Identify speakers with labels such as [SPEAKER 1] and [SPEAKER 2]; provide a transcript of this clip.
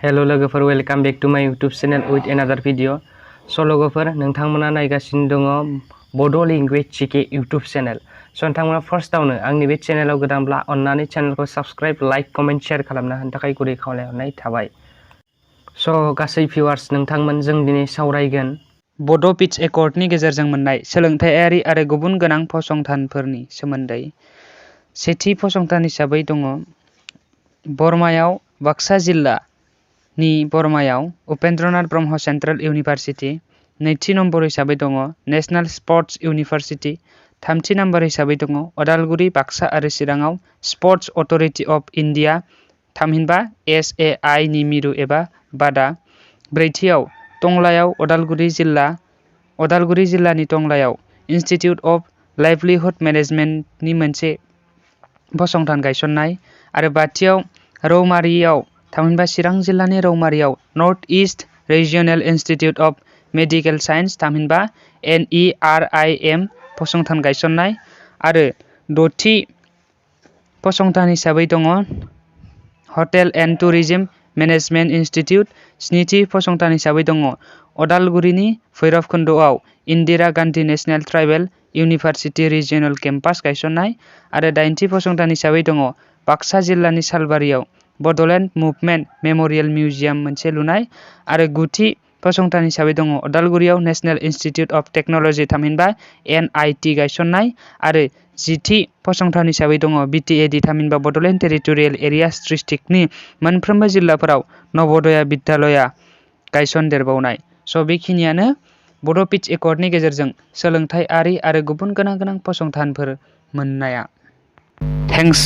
[SPEAKER 1] Hello लोगोफोर, welcome back to माय YouTube channel with एनादार video. स' लोगोफोर, नोंथांमोना नायगासिनो दङ बड' लेंगुवेज जिके यूट्यूब चेनेल। स' नोंथांमोना फार्स्टआवनो आंनि बे चेनेलाव गोदानब्ला अन्नानै चेनेलखौ साबस्क्राइब, लाइक, कमेन्ट, शेयार खालामना होनो थाखाय गुरै खावलायहरनाय थाबाय। स' गासै भिउवार्स, नोंथांमोन जों दिनै सावरायगोन बड' पिच एकर्डनि गेजेरजों मोननाय सोलोंथायारि आरो गुबुन गोनां फसंथानफोरनि सोमोन्दै। सेथि फसंथान हिसाबै दङ बरमायाव बाक्सा जिल्लानि बरमायाव उपेन्द्रनाथ ब्रह्म सेन्ट्रेल इउनिभारसिटि। नैथि नम्बर हिसाबै दङ नेशनेल स्पर्ट्स इउनिभारसिटि। थामथि नम्बर हिसाबै दङ अदालगुरि, बाक्सा आरो चिराङाव स्पर्ट्स अथ'रिटि अफ इन्डिया थामहिनबा SAI नि मिरु एबा बादा। ब्रैथियाव टंलायाव अदालगुरि जिल्लानि टंलायाव इनस्टिट्युट अफ लाइभलिहुड मेनेजमेन्टनि मोनसे फसंथान गायसननाय। आरो बाथियाव रौमारियाव थामहिनबा चिरां जिल्लानि रौमारियाव north east regional institute of medical science थामहिनबा NERIM फसंथान गायसननाय। आरो द'थि फसंथान हिसाबै दङ hotel and tourism management institute. स्निथि फसंथान हिसाबै दङ अदालगुरिनि भैरबकुन्दआव Indira Gandhi national tribal university regional campus गायसननाय। आरो दाइनथि फसंथान हिसाबै दङ बाक्सा जिल्लानि सालबारियाव बड'लेण्ड मुभमेन्ट मेम'रियेल मिउजियाम मोनसे लुनाय। आरो गुथि फसंथान हिसाबै दङ अदालगुरियाव नेशनेल इनस्टिट्युट अफ टेक्न'लजि थामहिनबा NIT गायसननाय। आरो जिथि फसंथान हिसाबै दङ BTAD थामहिनबा बड'लेण्ड टेरिटरियेल एरियास डिस्ट्रिक्टनि मोनफ्रोमबो जिल्लाफोराव नवोदया बिद्यालया गायसनदेरबावनाय। स' बेखिनियानो बड' पिच एकर्डनि गेजेरजों सोलोंथायारि आरो गुबुन गोनां फसंथानफोर मोननाया। थेंक्स।